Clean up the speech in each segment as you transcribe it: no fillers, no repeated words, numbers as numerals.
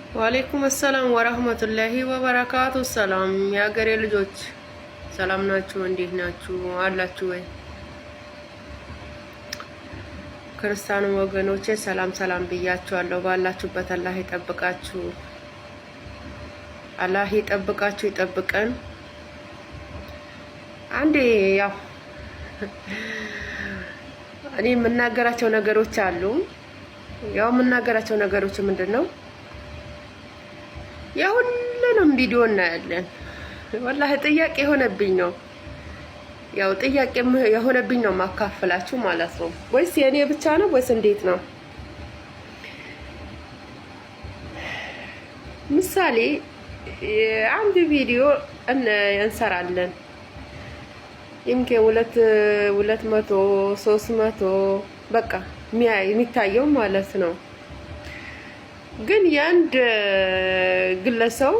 ወአለይኩም አሰላም ወራህመቱላሂ ወበረካቱ። ሰላም የሀገሬ ልጆች ሰላም ናችሁ? እንዴት ናችሁ? አላችሁ ወይ? ክርስቲያኑ ወገኖቼ ሰላም ሰላም ብያችኋለሁ። ባላችሁበት አላህ ይጠብቃችሁ፣ አላህ ይጠብቃችሁ፣ ይጠብቀን። አንዴ ያው እኔ የምናገራቸው ነገሮች አሉ። ያው የምናገራቸው ነገሮች ምንድን ነው? የሁሉንም ቪዲዮ እናያለን። ወላሂ ጥያቄ የሆነብኝ ነው፣ ያው ጥያቄ የሆነብኝ ነው ማካፈላችሁ ማለት ነው። ወይስ የእኔ ብቻ ነው ወይስ እንዴት ነው? ምሳሌ አንድ ቪዲዮ እንሰራለን ይምኬ 200 300 በቃ የሚታየው ማለት ነው። ግን የአንድ ግለሰው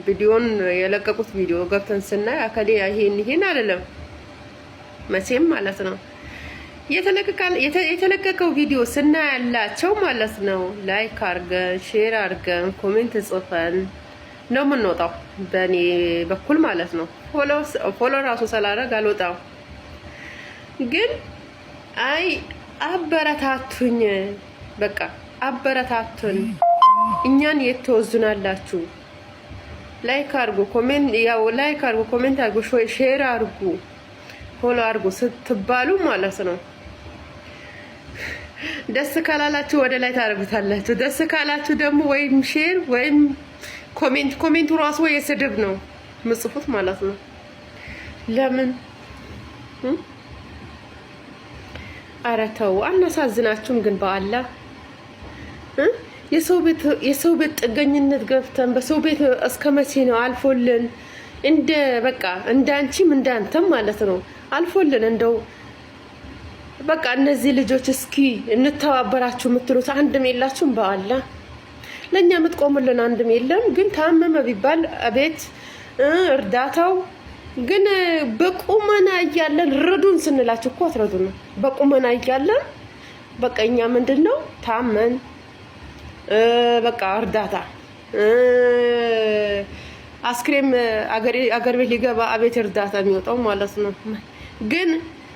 ቪዲዮን የለቀቁት ቪዲዮ ገብተን ስናይ አከሌ ይሄን ይሄን አይደለም መቼም ማለት ነው። የተለቀቀው ቪዲዮ ስናያላቸው ማለት ነው like አርገን share አርገን comment ጽፈን ነው የምንወጣው። በእኔ በኩል ማለት ነው። follow ራሱ ስላደረግ አልወጣም። ግን አይ አበረታቱኝ፣ በቃ አበረታቱን፣ እኛን የት ትወዙናላችሁ? like አርጉ፣ comment ያው like አርጉ፣ comment አርጉ፣ share አርጉ፣ follow አርጉ ስትባሉ ማለት ነው። ደስ ካላላችሁ ወደ ላይ ታደርጉታላችሁ። ደስ ካላችሁ ደግሞ ወይም share ወይም comment፣ comment ኡ ራሱ የስድብ ነው ምጽፉት ማለት ነው። ለምን ኧረ ተው አናሳዝናችሁም? ግን በአላህ የሰው ቤት ጥገኝነት ገብተን በሰው ቤት እስከ መቼ ነው አልፎልን? እንደ በቃ እንዳንቺም እንዳንተም ማለት ነው አልፎልን እንደው በቃ እነዚህ ልጆች እስኪ እንተባበራችሁ የምትሉት አንድም የላችሁም። በአላህ ለእኛ የምትቆሙልን አንድም የለም። ግን ታመመ ቢባል ቤት እርዳታው ግን በቁመና እያለን ርዱን ስንላችሁ እኮ አትረዱን ነው። በቁመና እያለን በቃ እኛ ምንድን ነው ታመን በቃ እርዳታ አስክሬም አገር ቤት ሊገባ አቤት እርዳታ የሚወጣው ማለት ነው። ግን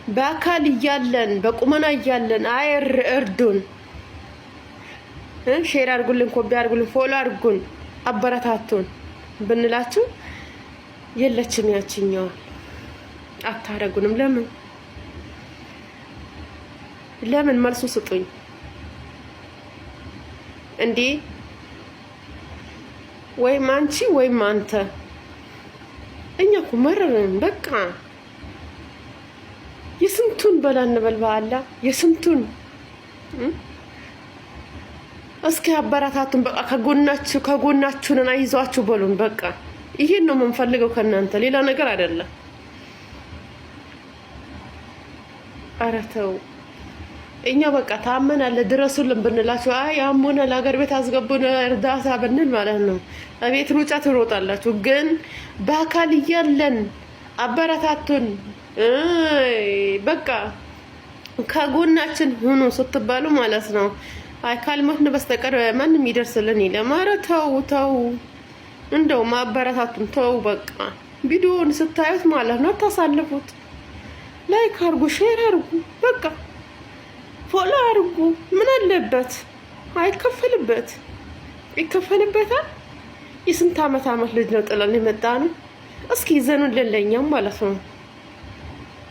በአካል እያለን በቁመና እያለን አይ እርዱን፣ share አድርጉልን፣ ኮቢ አድርጉልን፣ follow አድርጉን፣ አበረታቱን ብንላችሁ የለችም ያችኛዋል አታረጉንም። ለምን ለምን መልሱ ስጡኝ እንዴ! ወይም አንቺ ወይም አንተ። እኛ እኮ መረርን በቃ። የስንቱን በላ እንበል በአላ የስንቱን እስኪ አበረታቱን በቃ። ከጎናችሁ ከጎናችሁንን አይዟችሁ በሉን በቃ። ይሄን ነው የምንፈልገው ከእናንተ ሌላ ነገር አይደለም። ኧረ ተው። እኛ በቃ ታመናል ድረሱልን ብንላችሁ አይ አሞናል ሀገር ቤት አስገቡን እርዳታ ብንል ማለት ነው እቤት ሩጫ ትሮጣላችሁ። ግን በአካል እያለን አበረታቱን በቃ ከጎናችን ሁኑ ስትባሉ ማለት ነው አይ ካልሞትን በስተቀር ማንም ይደርስልን የለም። ኧረ ተው ተው፣ እንደው ማበረታቱን ተው በቃ። ቪዲዮውን ስታዩት ማለት ነው አታሳልፉት። like አርጉ፣ share አርጉ፣ በቃ follow አርጉ። ምን አለበት? አይከፈልበት፣ ይከፈልበታል። የስንት አመት አመት ልጅ ነው ጥለን የመጣ ነው። እስኪ ይዘኑልን ለእኛም ማለት ነው።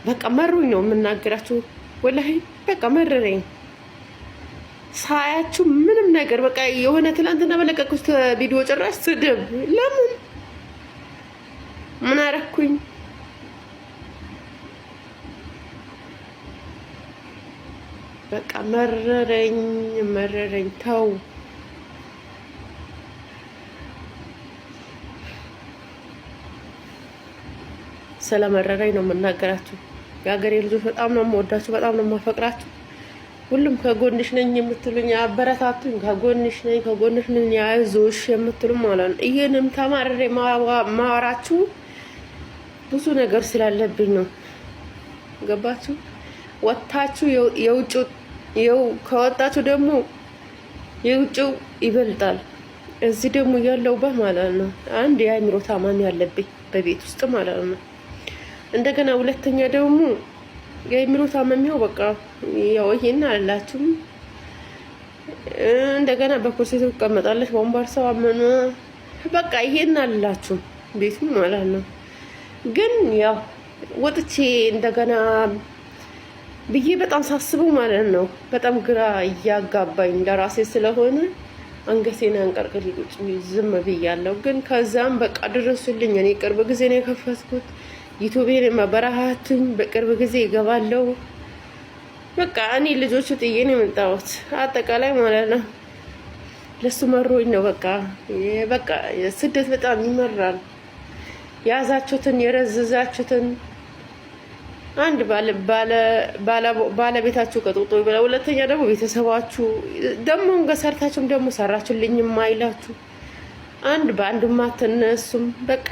በቃ መሩኝ ነው የምናገራችሁ። ወላሂ በቃ መረረኝ ሳያችሁ ምንም ነገር በቃ የሆነ ትናንትና በለቀቁት ቪዲዮ ጭራሽ ስድብ። ለምን ምን አረኩኝ? በቃ መረረኝ መረረኝ። ተው ስለመረረኝ ነው የምናገራችሁ። የሀገሬ ልጆች በጣም ነው የምወዳችሁ፣ በጣም ነው የማፈቅራችሁ። ሁሉም ከጎንሽ ነኝ የምትሉኝ አበረታቱኝ፣ ከጎንሽ ነኝ ከጎንሽ ነኝ አይዞሽ የምትሉ ማለት ነው። ይህንም ተማርሬ ማወራችሁ ብዙ ነገር ስላለብኝ ነው። ገባችሁ? ወጥታችሁ የውጭ ከወጣችሁ ደግሞ የውጭው ይበልጣል። እዚህ ደግሞ ያለሁበት ማለት ነው አንድ የአእምሮ ታማሚ አለብኝ በቤት ውስጥ ማለት ነው። እንደገና ሁለተኛ ደግሞ የአእምሮ ታማሚው በቃ ያው ይሄን አላችሁም። እንደገና በኩርሲ ትቀመጣለች፣ ወንበር ሰው አመኑ በቃ ይሄን አላችሁም ቤቱ ማለት ነው። ግን ያው ወጥቼ እንደገና ብዬ በጣም ሳስበው ማለት ነው በጣም ግራ እያጋባኝ ለራሴ ስለሆነ አንገቴን አንቀርቅሬ ቁጭ ዝም ብያለሁ። ግን ከዛም በቃ ድረሱልኝ። እኔ ቅርብ ጊዜ ነው የከፈትኩት ዩቱቤን መበረሃቱኝ በቅርብ ጊዜ ይገባለሁ። በቃ እኔ ልጆቹ ጥዬ ነው የመጣሁት አጠቃላይ ማለት ነው። ለሱ መሮኝ ነው በቃ በቃ ስደት በጣም ይመራል። የያዛችሁትን የረዘዛችሁትን አንድ ባለቤታችሁ ቀጥቅጦ ይበላ፣ ሁለተኛ ደግሞ ቤተሰባችሁ ደግሞ ሰርታችሁም ደግሞ ሰራችሁልኝ የማይላችሁ አንድ በአንድ ማትነሱም በቃ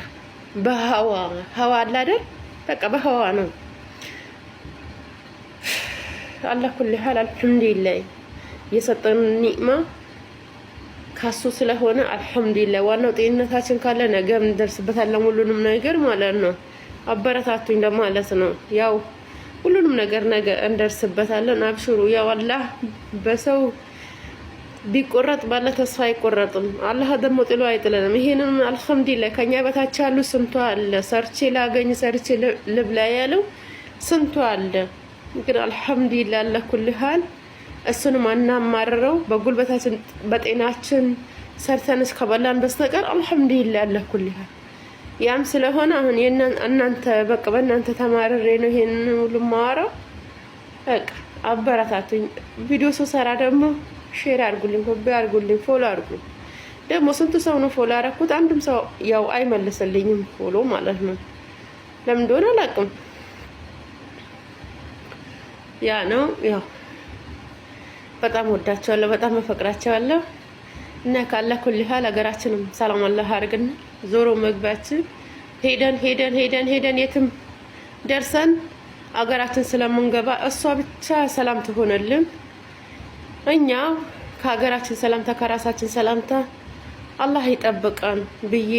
በሀዋ ሀዋ አለ አይደል? በቃ በሀዋ ነው። አላ ኩል ሀል አልሐምዱሊላህ የሰጠን ኒዕማ ካሱ ስለሆነ አልሐምዱሊላህ። ዋናው ጤንነታችን ካለ ነገ እንደርስበታለን ሁሉንም ነገር ማለት ነው። አበረታቱኝ ለማለት ነው። ያው ሁሉንም ነገር ነገ እንደርስበታለን። አብሽሩ። ያው አላህ በሰው ቢቆረጥ ባለ ተስፋ አይቆረጥም። አላህ ደግሞ ጥሎ አይጥለንም። ይሄንን አልሐምዱሊላህ ከኛ በታች ያሉ ስንቱ አለ። ሰርቼ ላገኝ ሰርቼ ልብላ ያለው ስንቱ አለ። ግን አልሐምዱሊላህ አለ ኩል ሀል እሱንም አናማርረው። በጉልበታችን በጤናችን ሰርተን እስከበላን በስተቀር አልሐምዱሊላህ አለ ኩል ሀል። ያም ስለሆነ አሁን እናንተ በቃ በእናንተ ተማርሬ ነው ይሄንን ሁሉ የማወራው። በቃ አበረታቱኝ። ቪዲዮ ስሰራ ደግሞ share አድርጉልኝ፣ ኮፒ አድርጉልኝ፣ follow አድርጉኝ። ደግሞ ስንቱ ሰው ነው follow ያደረኩት? አንድም ሰው ያው አይመልስልኝም follow ማለት ነው። ለምን እንደሆነ አላውቅም። ያ ነው ያው በጣም ወዳቸዋለሁ፣ በጣም አፈቅራቸዋለሁ። እና ካለ ኩል ሀል ሀገራችንም ሰላም አላህ አድርግና ዞሮ መግቢያችን ሄደን ሄደን ሄደን ሄደን የትም ደርሰን አገራችን ስለምንገባ እሷ ብቻ ሰላም ትሆንልን። እኛ ከሀገራችን ሰላምታ ከራሳችን ሰላምታ አላህ ይጠብቀን ብዬ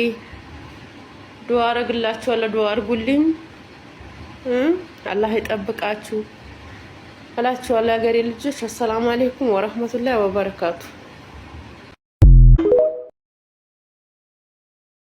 ዱዓ አረግላችኋለሁ። ዱዓ አርጉልኝ። አላህ ይጠብቃችሁ እላችኋለሁ። ሀገሬ ልጆች፣ አሰላሙ አሌይኩም ወረህመቱላሂ ወበረካቱ።